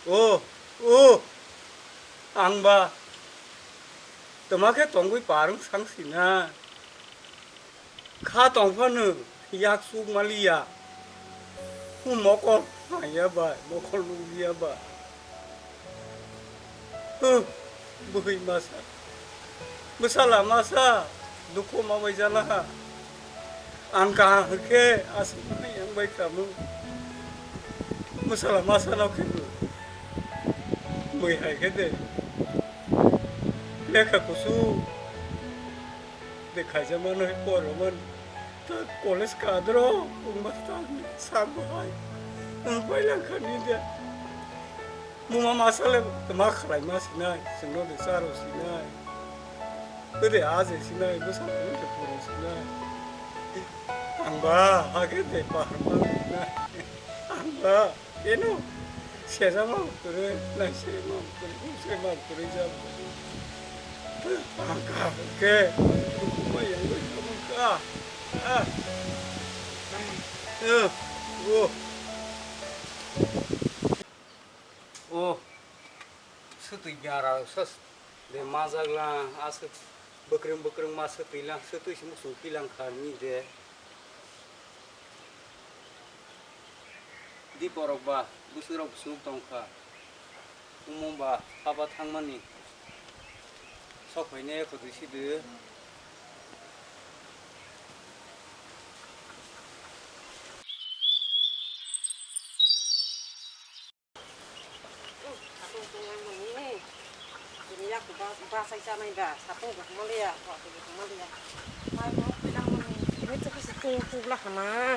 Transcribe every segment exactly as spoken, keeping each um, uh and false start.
O, o, ang ba twma khe tongwi parwng sang sina. Kha tong phano yak chuk maliya. Mokol haiya bai, mokol nukliya bai. Huh, bwrwi masa. Bwsala masa, dukhu ma bai jala ha. Ang kaham khe aswk yang bai kamo. Bwsala masa no khe bo. Bwrwi hai khe de. Lekha kusu. De khaijak mano hai poro mani. Ta college kadro, wngma ta sabu hai. Ang pai lang kha ni de. Muma masa le ma khlai ma sinai, singno de charo sinai. Ode aje sinai, bwsa de puro sinai. Ang ba, hake de pahar ma sinai. Ang ba, eno, sejama kwrwi, naisema kwrwi, naisema kwrwi jabo. Ang ka ke, ma yang bai ka. Ah. Eh, oh. Oh, swtwi biara sas de majak lang, aswk bwkrwng bwkrwng ma swtwi lang, swtwi se muchung pilang kha ni de. Di borok ba bwswk rok bwswk tong kha, omo ba haba thangmani sok phainai kwthwi sidi. Satung tunglang mani. Tini yak ba, ba sai chanai ba. Satung ba maliya, ba ba maliya. Pai mo pilang mani. Ini tu kasi tung tu lah kana.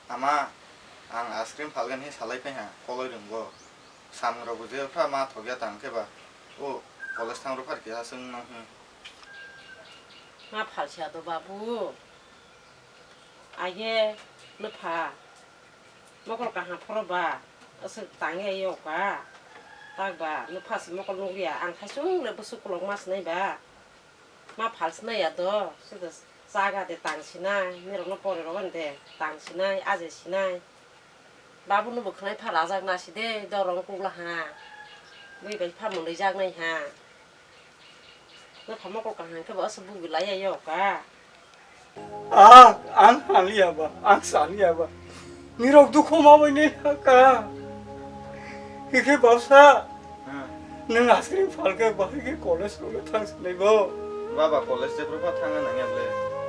Ama, ang ice cream phalgani salai phaiha, koloi rwngbo. Samung rokbo je phra ma thokya tang khe ba. O, college thang rw phar keha chwng nang hi. Ma phalsa do babu. Aye, nwpha. Mokol kaham phoro ba. Aswk tangya yok ka. Tak ba, nwpha se mokol nukliya. Ang khai chwng le bwswk kolok ma sinai ba. Ma phalsinai ya do, sida chaga de tangsinai, nirokno pore rogani de tangsinai, aje sinai. Babuno bo khwnai pha rajak nasi de, dorong kukla ha. Bui bai pha mwnwi jaknai ha. No pha mokol kaham khe bo aswk bugi lai ya yok ka. Ah, ang haliya ba, ang saliya ba. Nirok dukhu ma bai ni ka. Hikhe bapsa. Hmm. Nwng ice cream phalkhe bahai khe college rok thang sinai bo. Baba college jephru pha thangna nangya ble.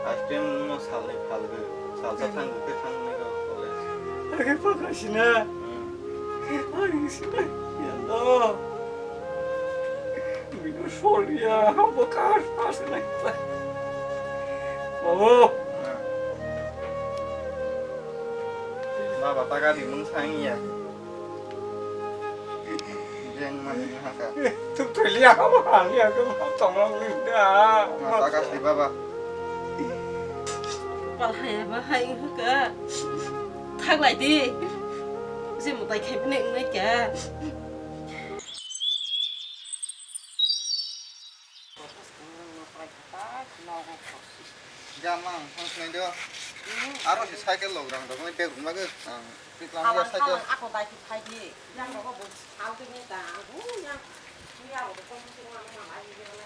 Ice cream no salni phalgwi. Salsa Hmm. thangwi khe thangnai bo college. Hakhe pha khaisina. Hmm. Ai sina. Ya Allah. Bino soliya. Bo kar pas nai. Oh. Hmm. Baba ta gari mung sang ya. Jeng mani haka. Tuk tuli ya, kamu hali ya, kamu tolong linda. Mata kasih baba. Pal hai ba hai ka. Thang lai di. Je mo tai khai bne ngai ka. Gamang, ang sinai do. Aro si cycle log rang rok, bag rok magwi ang tiklang ya cycle. Ako dai ki phai di. Yang rok bo hal ke ni ta. Ang bu yang. Ni aro ko ko ni ma ma ai ni na.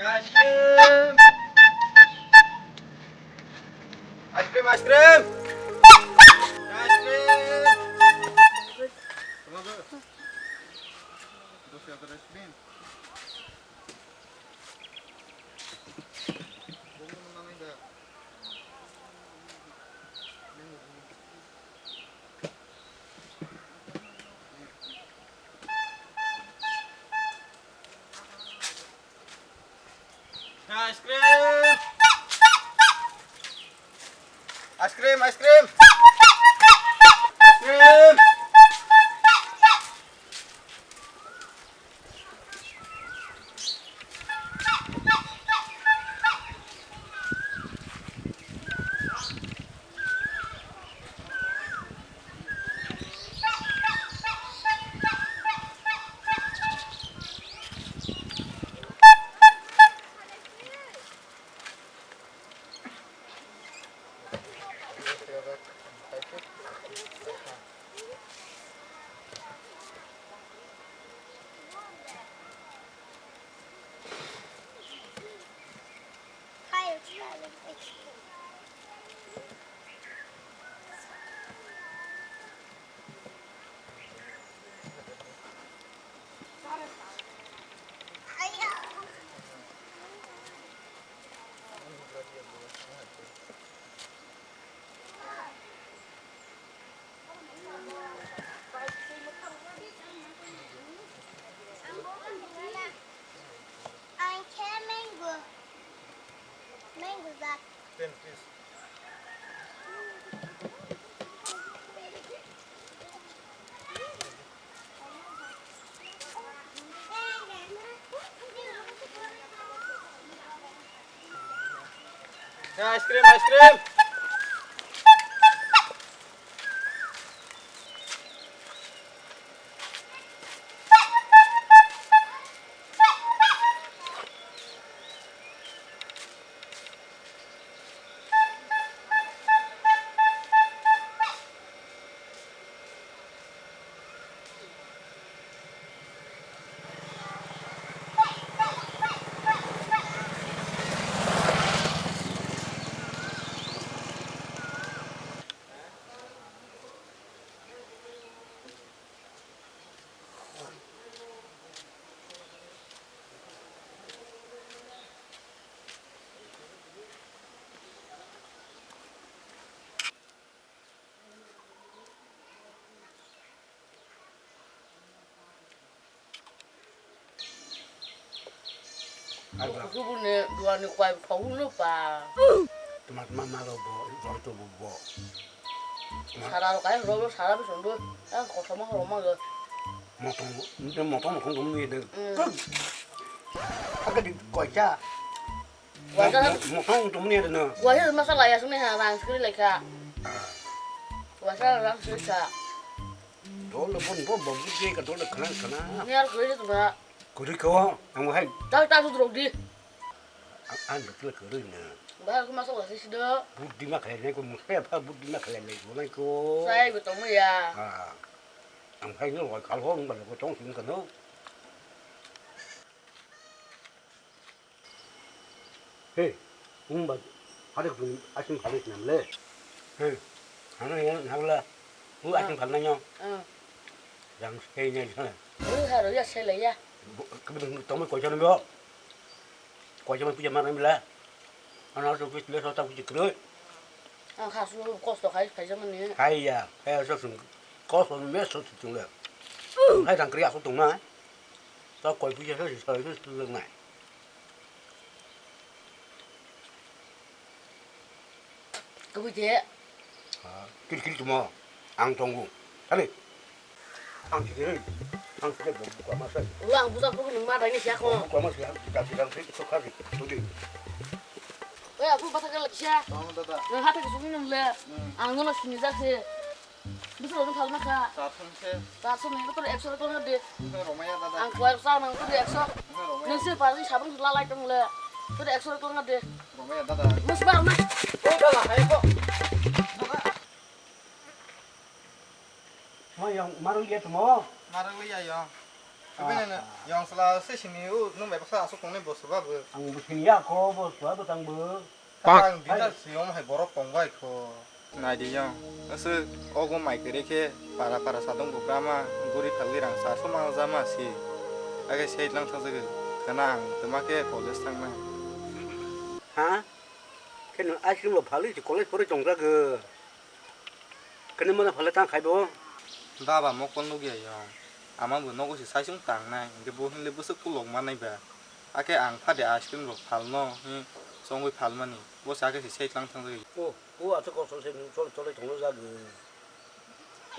Ice cream. Ice cream, ice cream. Ice cream. Ice cream. Ice cream, ice cream. Ice cream. Ang khe mango. Mango jak. Ten piece. Ice cream, ice cream. Kubuni duani kwai phagu no pa. Tma tma malo bo, joto bo bo. Sara ro kai ro sara bi sumbu. Ah, kothoma horo ma ga. Motong, motong motong dum ni de. Aga di koicha. Waisa. Motong tumni ada na. Waisa masa laya sini ha rang sekali leka. Waisa rang sekali ka. Dole pun bo babu je ka dole khana khana. Ni ar kuri tu ba. Kuri ko ang hai. Tak tak tu rok di. Ang betul kuri na. Bahar ko masa waisa sido. Budi ma khalai ko musa apa budi ma khalai ko. Sai betul ya. Ah. Ang hai ni wai kal ho ang ba ko tong sim ka no. He, wng ba, hari kung asim khalai sinam le. He, hano ya, nabla, wng asim khalai nyo. Rang sei nai sana. Wng haro ya sei lai ya. Kami tong mai koisa nyo. Koisa mai puja mar nai mila. Ano so kis le so ta puja kroi. Ang khasu kosto khai khai jama ni. Hai ya, hai so sung kosto me so sung le. Hai rang kri asu tung na. Ta koi puja so so so nai. Kabui je. Kiri kiri tuma ang tongo. Ani. Ang kiri. Ang kiri buka masa. Ulang buka buka nung ma dai ni siya ko. Buka masa yang kita bilang sih so kari. Tuli. Oya aku bata kala siya. Tama tata. Nang hata ke sumi nung le. Ang ngono sini jak se. Bisa lo thal masa. Sathon se. Sathon ni ko ekso ko na de. Romaya tata. Ang kuai sa nang ko ekso. Romaya. Nang se pa ni sabun la lai tong le. Ko ekso ko na de. Romaya tata. Mus ba ma. Ko kala hai ko. Tata. Ma yang marung dia temo. Marung liya ya. Bini no, yong sala se sini u, nung bai baksa asuk tongnai bo soba bo. Ang bo sini ya ko, bo soba bo tang bo. Ang dinner si om hai borok tong bai kho. Nai di yong, asuk ogo mai kere khe para para sadong bo kama guri thagwi rang sa suma jama si. Age sei tlang thang jagwi khana ang tuma khe college thangnai. Ha? Khe nwng ice cream rok phalwi college pore tong jagwi. Kene mano phale tang khai bo. Baba mokol nugya yong. Ama bo nogo se saisung tangnai. Hingke bo hinle bwswk kulok manai ba. Ake ang phade ice cream rok phalno, hmm, chongwi phalmani. Bo se ake se sei tlang thang jagwi. O, o ato kosol se nwng chol chole tongno jagwi.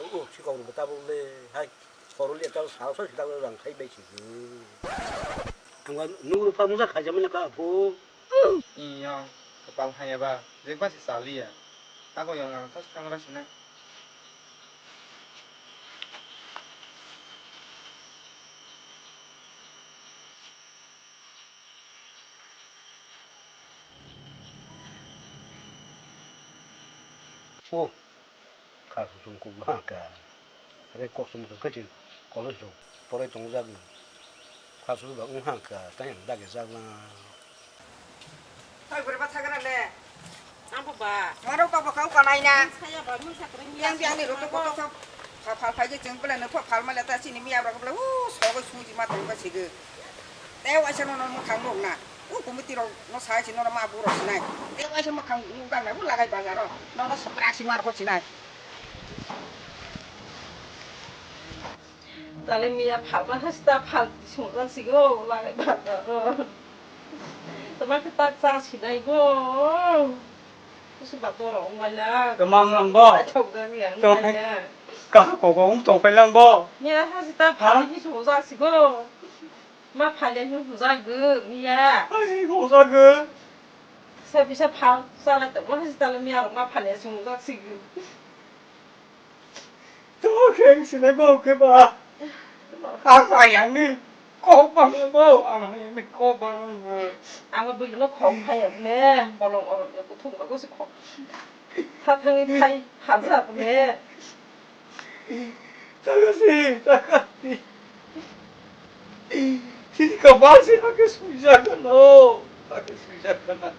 O, si kok rwbo tabuk le, hai, korol ya tabuk sao sao si tabuk rang khai bai si gwi. Ang ba nugro pha mujak khai jamani ka bo. Iyong, kwpal haya ba, jekba se chaliya. Ako yong ang thas thangra sina. O, kha susung kuk bang kha. Re kok sum kha kachin college rok porai tong jagwi. Kha susung ba wng kha kha, tang yang dagi jak lang. Hai bwrwi ba thagra le. Ang ba. Maro ka ba kau kanai na. Saya ba mun sakre ni. Yang biang ni rok to koto kha. Pha pha pha je cheng bela no pha phal ma le ta chini miya rok bela u sogo suji ma tong ka sige. Te waisa no no mukhang nuk na. U committee rok no sai si no ma bu rok sinai. Te waisa mukhang nuk dang na bu lagai bazar ro. No no sokra si mar ko sinai. Tale miya phalma hasta phal sungkang sigo lagai bazar ro. Tama ke tak sa sinai go. Kusi ba doro ong bai la. Kemang lang bo. Ai thok da miya. Tong. Ka ko ko ung tong pai lang bo. Miya hasta phal ni sungkang sigo. Ma phalya ni hwnjak gw, miya. Ai, hwnjak gw. Sa bisa phal, sala tongma hai sitala miya rok ma phalya se hwnjak si gw. Tamo khe ang sinai bo khe ba. Ang ayang ni kok bang bo, ang ayang ni kok bang bo. Ang bo bwrwi no khok phai ya ne, bolong orok ya kuthum ba gosi khok. Thak thangwi thai hamsa ne. Takasi, takasi. Sini kabasi hake suijakano. Hake suijakana.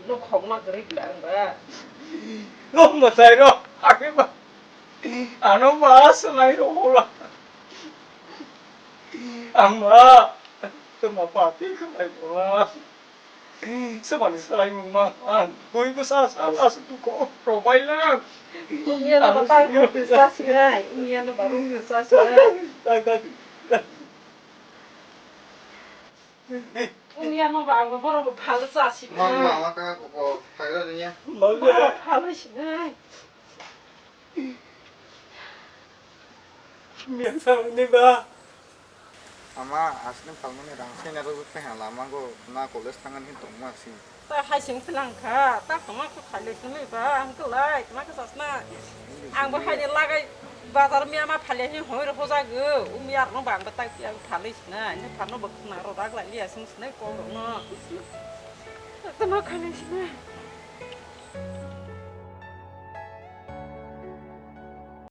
Lo khokma gari bilang ba. Lo masai ro hake ba. Ano ba sanai ro hola. Ang ba. Tuma pati khalai bola. Sebani selai mungma ang. Koi ko sa sa sa su tu ko provide lang. Iya no ba sa sinai. Iya no ba rung sa sinai. Iya no ba ang boro phal sa sinai. Mama maka ko ko phai ro dunia. Boro phal sinai. Miya sa ni ba. Ama, aswk phalmani rang se narwk khe ha lama go na college thangani tongma si. Ta hai sing philang kha, ta khama kha khaile simi ba, ang khlai, tma kha sasna. Ang bo hai lagai bazar miya ma phale hi hoi ro hoja go, u miya rok bang ba ta ki ang phale sina, ni phano bo khna ro rak lai liya sing sinai ko ro no. Tma khaile sina.